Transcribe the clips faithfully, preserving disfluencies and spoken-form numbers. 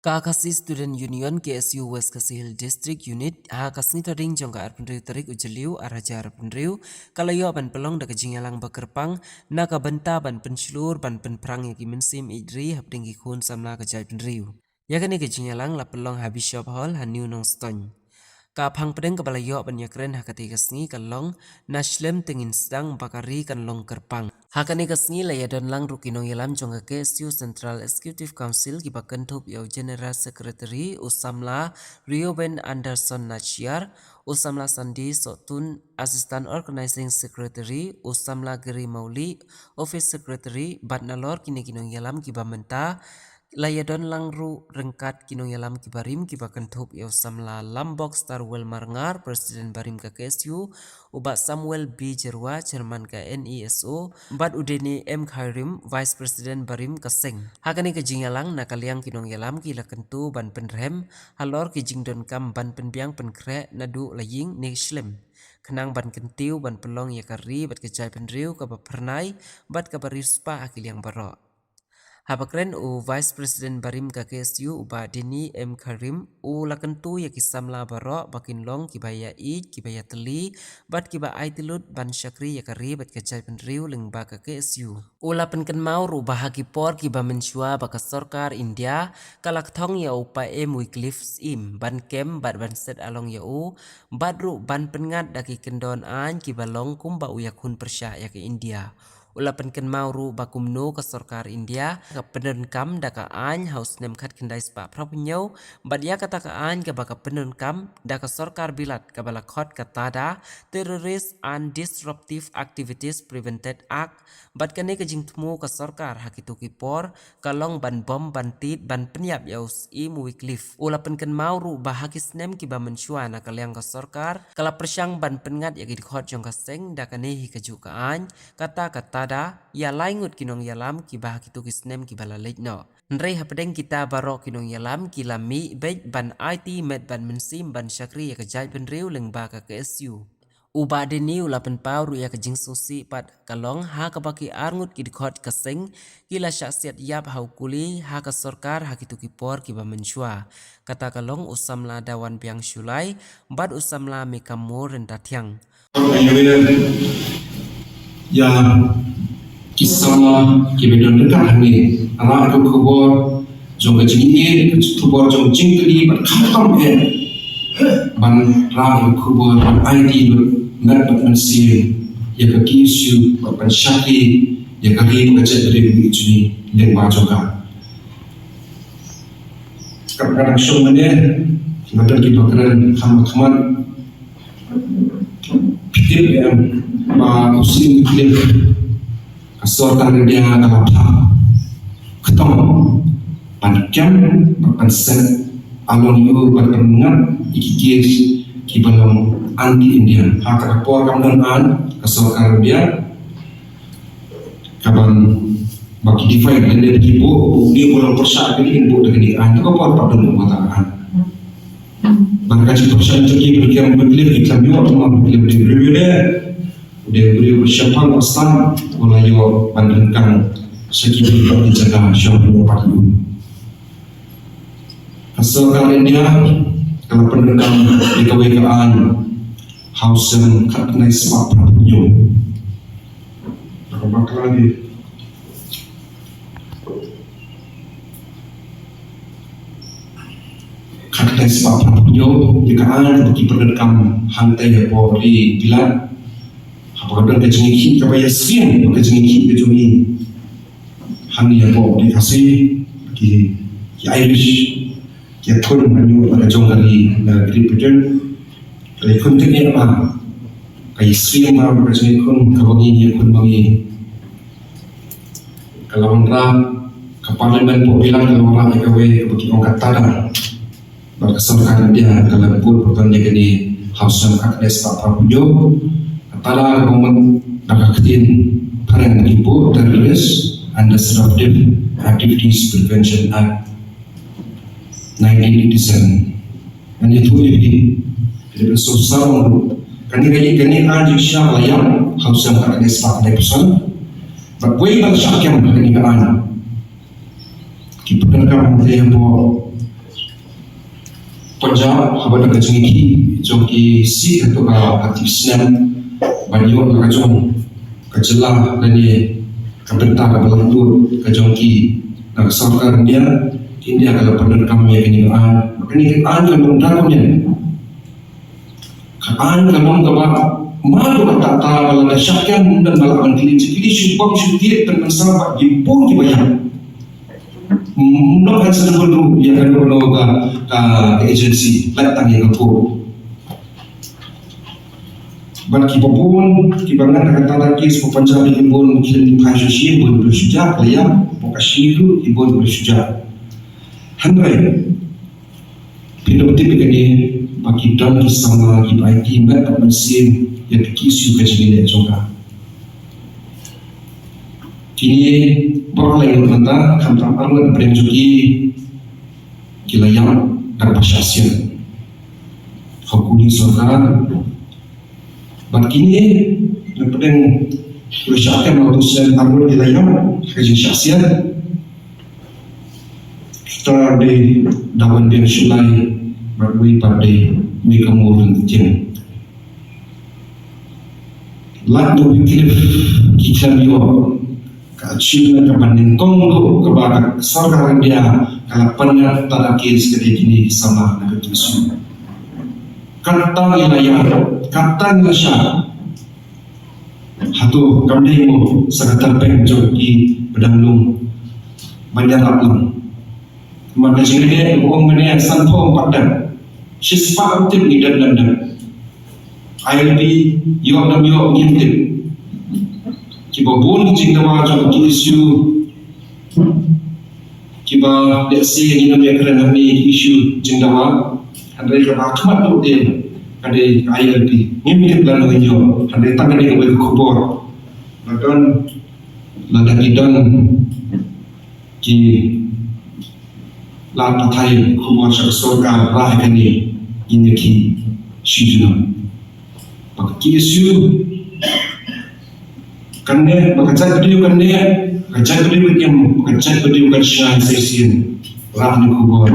Ka Khasi Student Union, K S U, West Khasi Hills District Unit, ha ka sngi Thohdieng jong ka arphew hynriew tarik u Jylliew arhajar arphew hynriew, ka la ïoh ban pynlong da ka jingïalang ba kyrpang na ka bynta ban pynshlur ban pynphrang ïa ki mynsiem ïeit ri hapdeng ki khun samla ka jaitbynriew. Ïa kane ka jingïalang la pynlong ha Bishop Hall ha New Nongstoiñ. Ka phang pdeng kaba la ïoh ban ïakren ha katei ka sngi ka long: Na shlem te ngin sdang ba ka ri kan long kyrpang. Ha kane ka sngi la ïadon lang ruh ki nongïalam jong ka K S U Central Executive Council kiba kynthup ïa u General Secretary u samla Reuben Anderson Nachiar, u samla Sandi Sohtun Assistant Organizing Secretary, u samla Giri Mawlieh Office Secretary, bad nalor kine ki nongïalam kiba mynta la ïadon lang ruh ryngkat ki nongïalam kiba rim kiba kynthup ïa u samla Lambok Starwell Marngar, President barim ka K S U, u Bah Samuel B Jyrwa, Chairman ka N E S O, bad u Deni M Khyrim, Vice President barim ka seng. Ha kane ka jingïalang na ka liang ki nongïalam ki la kyntu ban pynrhem halor ki jingdonkam ban pynbiang pynkhreh naduh la ïing ne shlem, khnang ban kyntiew ban pynlong ïa ka ri bad ka jaitbynriew kaba phyrnai bad kaba riewspah ha ki liang baroh. Haba kren u Vice President barim ka K S U u Bah Deni M Khyrim, u la kyntu ïa ki samla baroh ba kin long kiba ïaieit, kiba ïatylli bad kiba aiti lut ban shakri ïa ka ri bad ka jaitbynriew lyngba ka K S U. U la pynkynmaw ruh ba ha ki por kiba mynshuwa ba ka sorkar India ka la kthong ïa u Paiem Wickliffe Syiem ban kem bad ban set along ïa u, bad ruh ban pynngat da ki kyndon aiñ kiba long kumba u ïakhun pyrshah ïa ka India. U la pynkynmaw ruh ba kumno ka sorkar India ka pyndonkam da ka aiñ ha u snem khatkhyndai spah phra phew hynñiew, bad ïa kata ka aiñ kaba ka pyndonkam da ka sorkar Bilat kaba la khot ka TADA, Terrorist and Disruptive Activities Prevented Act, bad kane ka jingthmu ka sorkar ha kito ki por ka long ban bom, ban tied, ban pynïap ïa u Syiem Wickliffe. U la pynkynmaw ruh ba ha ki snem kiba mynshuwa na ka liang ka sorkar ka la pyrshang ban pynngat ïa ki dkhot jong ka seng da kane hi kajuh ka aiñ, kata ka TADA, ïa lai ngut ki nongïalam kiba ha kito ki snem kiba la leit noh. Hynrei hapdeng kita baroh ki nongïalam ki la mih beit ban aiti met bad mynsiem ban shakri ïa ka jaitbynriew lyngba ka K S U. U Bah Deni u la pynpaw ruh ïa ka jingsngewsih pat ka long ha kaba ki arngut ki dkhot ka seng ki la shah siat ïap ha u kuli ha ka sorkar ha kito ki por kiba mynshuwa. Kata ka long u samla Dawanbiang Shullai bad u samla Meikam Mor Ryntathiang. Ïa ki samla kiba don ryngkat hangne, rah ïa ka khubor jong ka jingïeit, ka khubor jong jingkylli bad khamtam eh ban rah ïa ka khubor ban aiti lut met bad mynsiem ïa ka K S U bad ban shakri ïa ka ri bad ka jaitbynriew jong ngi lyngba jong ka. Kat ba nga dang shong mynne, nga don kiba kren kham khmat. Phi tip em ba u Syiem Wickliffe, ka sorkar India ka la phah kyrtong ban kem bad ban set along ïa u bad ban ngat ïa ki case kiba long anti India. Ha kata ka por kam don aiñ ka sorkar India. Kaban ba ki defy lane ki buh, buh, ki buh long pyrshah, ki buh da kane ka aiñ, to ka por pat don ka bynta ka aiñ. Bad ka jingpyrshah jong ki, ba ki ïa, ba ki ïa, ki khlem ïoh, tang ba ki ïa, ba ki ïa, ba ki ïa, u dei u briew ba shemphang ba stad, u la ïoh ban donkam sha ki briew bad ki jaka, sha u briew pat u. Ka sorkar India ka la pyndonkam ïa kawei ka aiñ ha u snem khatkhyndai spah phra phew hynñiew. Ka bakla di. Khatkhyndai spah phra phew hynñiew, ïa ka aiñ kaba ki pyndonkam hangtei hapoh ri Bilat. Haba ka don ka jingïakhih kaba ïasyriem bad ka jingïakhih ka jong ngi hangne hapoh ri Khasi, ki, ki Irish ki ïakhun ban ïoh ïa ka jong ka ri na Great Britain. Ka la ïakhun teng eh ba ka ïasyriem ba ka jingïakhun kaba ngi ïakhun ba ngi. Ka la wanrah, ka Parliament hapoh Bilat ka la wanrah ïa kawei kaba ki ong ka TADA. Bad ka sorkar India ka la bud pyrthei ïa kane ha u snem khatkhyndai spah phra phew hynñiew. Ka TADA kaba mut da ka ktien phareng ki buh Terrorist and Disruptive Activities Prevention Act nineteen eighty-seven. Ngan ïathuh ïa phi, phi dei ban sngewsarong ruh. Kane ka, kane ka aiñ jingshisha ka la ïap ha u snem khatkhyndai spah khyndai phew san. Bad wei ba la shah kem ha kane ka aiñ, ki pyndonkam hangtei hapoh Punjab, haba don ka jingïakhih jong ki Sikh ha ka, ha ka snem, ban ïoh na ka jong ka jylla lane ka bynta kaba langtur ka jong ki na ka sorkar India, India ka la pyndonkam ïa kane ka aiñ. Kane ka aiñ ka long draconian. Ka aiñ ka long kaba, ma ka kata, kata ba lada shah kem, ym don ba lah ban kylli, kylli shu bam shu tied, pynban sa ba ki bun kiba ïap. Ym, ym don ka sngewbha ruh ïa kano kano ka, ka, ka agency, lait tang ïa ka court. Bad kiba bun, kiba ngat ha kata ka case, ba Punjab ki bun, ki la phai sha shisien, bun, bun shu jah, ki la ïap, ba Kashmir ruh, ki bun, bun shu jah. Hynrei, phi dei tip ïa kane, ba ki don ki samla kiba aiti met bad mynsiem ïa ka issue ka jingïaleh jong ka. Kine baroh lai ngut mynta, khamtam arngut pdeng jong ki, ki la ïap da kaba shah siat. Ha kuli sorkar. Bad kine, na pdeng, ki la shah kem ha u snem arngut ki la ïap, ha ka jingshah siat. Uta dei Dawan Biang Shullai, bad uwei pat dei Meikam Murlin Tieng. Lait na Wycliffe ki khlem ïoh ka achievement kaba nyngkong ruh kaba ka sorkar India ka la pynïaid ïa kata ka case ka dei kine ki samla na ka T S U. Katta ngi la ïap, katta ngi la shah. Hato kam dei mo sa ka tyrpeng jong ki ba dang lung ban ïarap lang. Namar ka jingïadei ka ong mynne sanphew pat dep. Shispah ruh tip ngi dep dep dep. I L P ïoh dang ïoh ngim tip. Kiba bun ki jingdawa jong ki T S U. Kiba lehse ngin ym ïakren hangne ki issue jingdawa. Hynrei kaba khmat ruh te ka dei I L P. Ngim tip lano ngin ïoh. Hynrei tang ka dei kawei ka khubor. Ba don, lada ki don ki la pathai khubor sha ka sorkar ba ha kane ngin ïakhih shi junom. Ba ka T S U kan neh, ba ka jaitbynriew kan neh, ka jaitbynriew kan im, ba ka jaitbynriew kan shngaiñ sa shisien. Rah ne khubor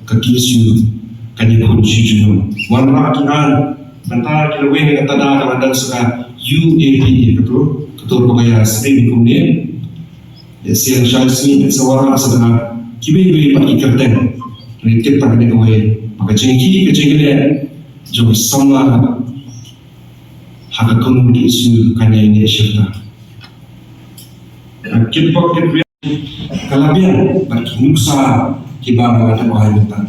ka T S U kan ïakhun shi junom. Wanrah ki aiñ, mynta ki la weng ka tada ka la dang sa ka U A P, kato, kato kaba ïa sdang kumne. Ïa sdang shai sngi sa wanrah sa da kiwei kiwei pat ki kyrteng. Ri tip pat kane kawei ba ka jingïakhih ka jingïaleh jong ki samla ha ka kynhun T S U kane ne shirta. Ka kit bok kit riang ka la biang bad ki nuksa kiba nga la tip ha mynta.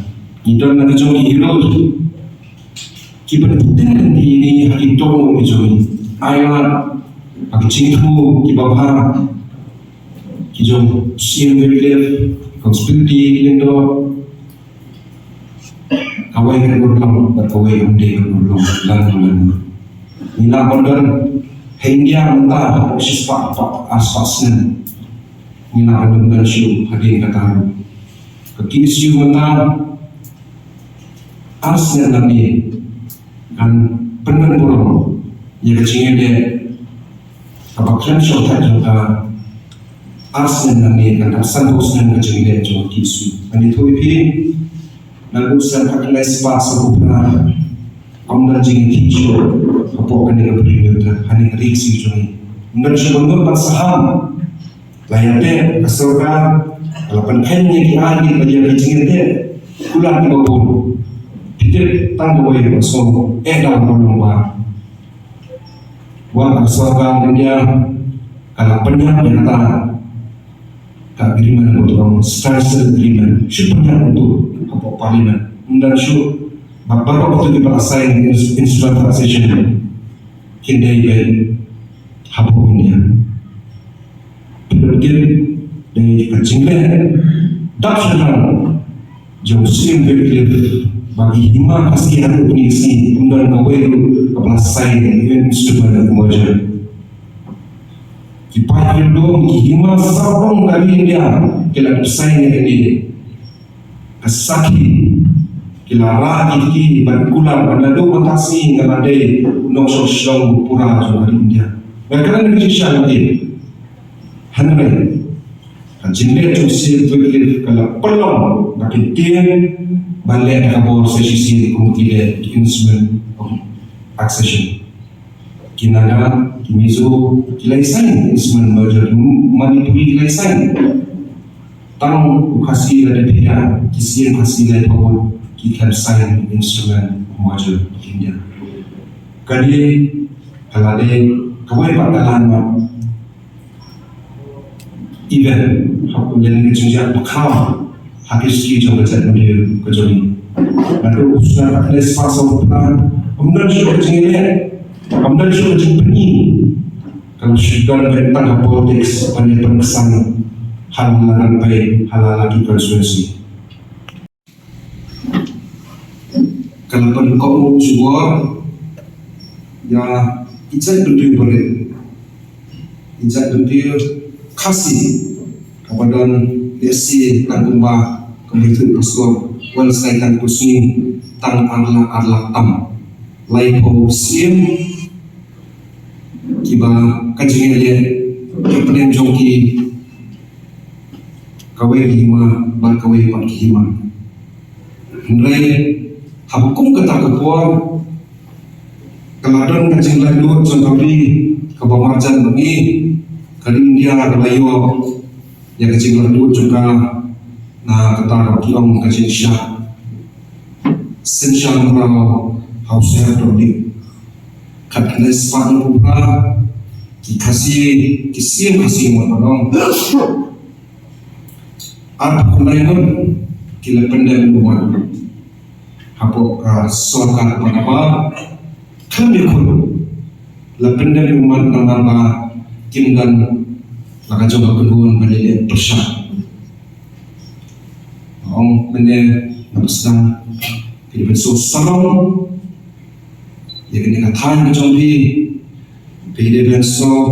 Ngi don na ka jong ki hero kiba dei teng teng ïa ngi ha ki dohnud ki jong ngi. Ai lad ha ki jingthmu kiba bha ki jong Syiem Wycliffe, Kong Spiti Lyngdoh, kawei ka urlong bad kawei kam dei ka urlong, lano lano. Ngi lah ban don ha India mynta hapoh shispah, hapoh arspah snem. Ngi lah ban don shuh hadien kata ruh. Ka T S U mynta ar snem nangne kan pynbeit burom ïa ka jingïadei kaba khlem shortcut jong ka. Ar snem nangne kan dap sanphew snem ka jingïadei jong ka T S U. Ngan ïathuh ïa phi, naduh snem khatkhyndai spah sanphew phra kam don jingïakhih shuh hapoh kane ka Bri Hynñiewtrep, ha kane ka ri Khasi jong ngi. Ym don shuh ban nud ban saham. La ïateh ka sorkar, la pynkheiñ ïa ki aiñ kiba ïa ki jingïateh kular kiba bun. Phi tip tang kawei ba sngewbha eh da ba long ba. Wat ka sorkar India ka la pynïap ïa kata ka agreement, ba u ong standstill agreement. Shu pynïap uto hapoh parliament. Ym don shuh ba baroh uto kiba la sign in, in Supreme Taxation kin dei beit hapoh India. Pyndonkam dei ka jingleh dap shynrang jong u Syiem Wycliffe ba ki hima Khasi haduh kine ki sngi ym don kawei ruh kaba la sign ïa ka instrument of merger. Ki paidbah ki hima sawdong ka ri India ki la dep sign ïa kane. Ka sakhi ki la rah ïa ki ban kular ba naduh mynta ka sngi nga la dei u nongshong shnong pura jong ka ri India. Nga kren ïa ka jingshisha lade. Hynrei ka Ka jingleh jong u Siem Wycliffe ka la pynlong ba kin tieng ban leh da ka bor sa shisien kum ki leh instrument of accession. Ki Naga, ki Mizo, ki la sign instrument merger, Manipuri ki la sign. Tang u Khasi la dep pynïaid, ki Siem Khasi la pynïaid, ki khlem sign instrument merger India. Ka dei, ka la dei kawei pat ka landmark event, ha ka lynti ka jingjia ba khraw ha ka history jong ka jaitbynriew ka jong ngi. Naduh u snem ar hajar khyndai spah saw phew phra, ym don shuh ka jingïaleh, ym don shuh ka jingpyni. Ka la shu don beit tang ka politics ban ïa pynksan ha la ka pyrthei, ha la ki constituency. Ka la pynkob jubor ïa i jaitbynriew barit, i jaitbynriew Khasi, kaba don lehse tang kumba ka muthu ka sor, wan sai tang kusni tang ar lak ar lak tam. Laiphew siem kiba ka jingïaleh hapdeng jong ki, kawei ki hima bad kawei pat ki hima. Hynrei haba kum kata ka por ka la don ka jinglaitluid jong ka ri kaba marjan bad ngi. Ka ri India ka la ïoh ïa ka jinglaitluid jong ka na kata ka, ki ong, ka jingshah synshar mraw ha u Sir Dominic. Khatkhyndai spah hynñiewphew phra, ki Khasi, ki Siem Khasi, mon ba long, arphew khyndai ngut ki la pyndem ummat hapoh ka sorkar ba kaba khlem ïakhun. La pyndem ummat namar ba kim don la ka jong ka kynhun ban ïaleh pyrshah. Ong mynne, na ba sdang phi dei ban sngewsarong ïa kane ka thaiñ ka jong phi, phi dei ban sngew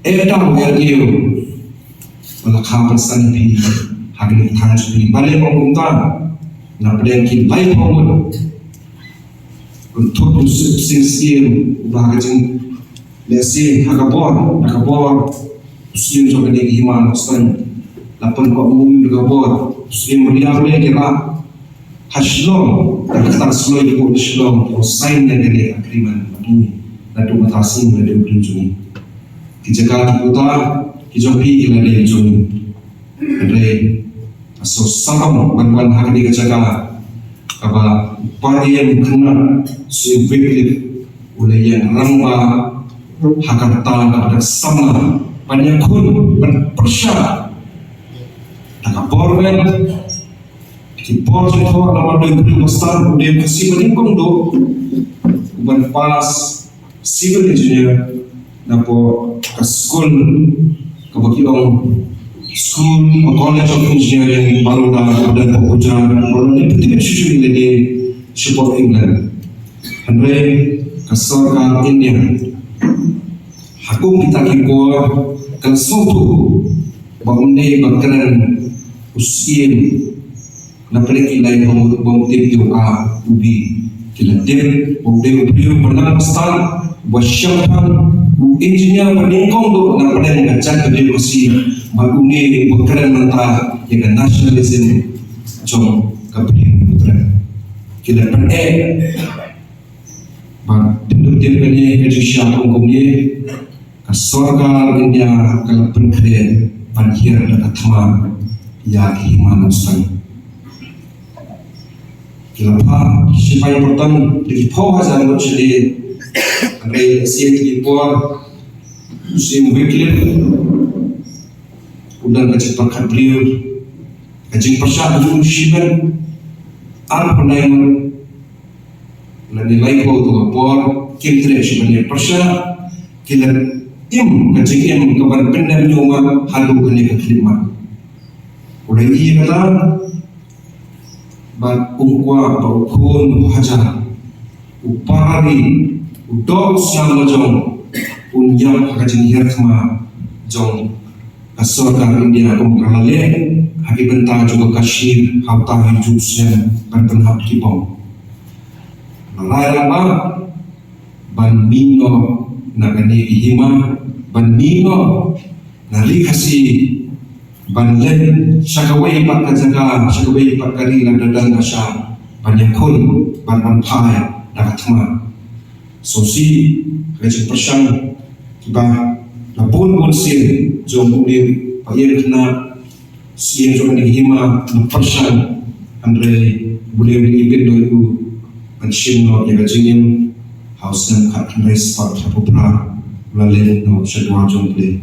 eh da u ïa u ba la kha ban san ïa phi ha kane ka thaiñ jong phi. Balei ong kumta? Na pdeng ki laiphew ngut, kynthup u Siem, Siem Syiem, uba ha ka jing, lehse ha ka bor, ha ka bor u Siem jong kane ka hima Nongstoiñ, la pynkob u da ka bor u Siem Riam, ne ki rah ha Shillong, ka ktar Shillong, ko Shillong, ko sign ïa kane ka agreement. Ni naduh mynta sien la dei u dei jong ngi. Ki jaka ki puta ki jong phi ki la dei jong ngi. Hynrei ka sngewsarong ban wan ha kane ka jaka kaba u Bah Siem Khynnah Siem Wycliffe u la ïeng rangbah ha ka rta kaba da samla ban ïakhun, ban pyrshah da ka bor, ban ki bor jong ka, namar u dei u briew ba stad, u dei u Khasi ba nyngkong duh u ban pass civil engineer napoh ka skul kaba ki ong School or College of Engineering, Baroda, Udaipur, Gujarat, Baroda, ne pynthikna shuh shuh ïa lade shapoh England. Hynrei ka sorkar India ha kum kita ki por ka la sngewthuh ba um dei ba kren u Siem na pdeng ki laiphew ngut ba um tip ïa u A u B. Ki la tip ba u dei u briew ba nang ba stad, ba shemphang, u engineer ba nyngkong duh na pdeng ka jaitbynriew Khasi, bad une uba kren mynta ïa ka nationalism jong ka briew u Trai. Ki la pyneh ba dei dei kane ka jingshisha kum kumne, ka sorkar India ka la pynkhreh ban hiar da ka thma ïa ki hima Nongstoiñ. Ki la phah ki shipai pyrthei da ki phew hajar ngut shadien. Hynrei sien ki por u Siem Wycliffe u don ka jingpyrkhat briew, ka jingpyrshah briew shimet, arphew khyndai ngut lane laiphew tu ka por, kim treh shuh ban ïa pyrshah, ki la im ka jingim ka ban pyndem ïa u mat haduh kane ka khyllipmat. U la ïohi ïa kata bad um kwah ba u khun u hajar, u para ri, u doh u sñiaw lajong, un ïap ha ka jinghiar thma jong ka sorkar India kum ka la leh ha ki bynta jong ka Kashmir ha uta u juh snem ban pynhap ki bom. Rai rangbah ban mih noh na kane ka hima, ban mih noh na ri Khasi, ban leit sha kawei pat ka jaka, sha kawei pat ka ri, lada don ka sha ban ïakhun, ban ban phai da ka thma. Sngewsih ka jingpyrshang kiba la bun bun sien jong u Blei, ba ïeng khynnah sien jong ka hima na pyrshang, hynrei u Blei u ïeit noh ïa u ban shim noh ïa ka jingim ha u snem khatkhyndai spah khatphra, la leit noh sha dwar jong u Blei.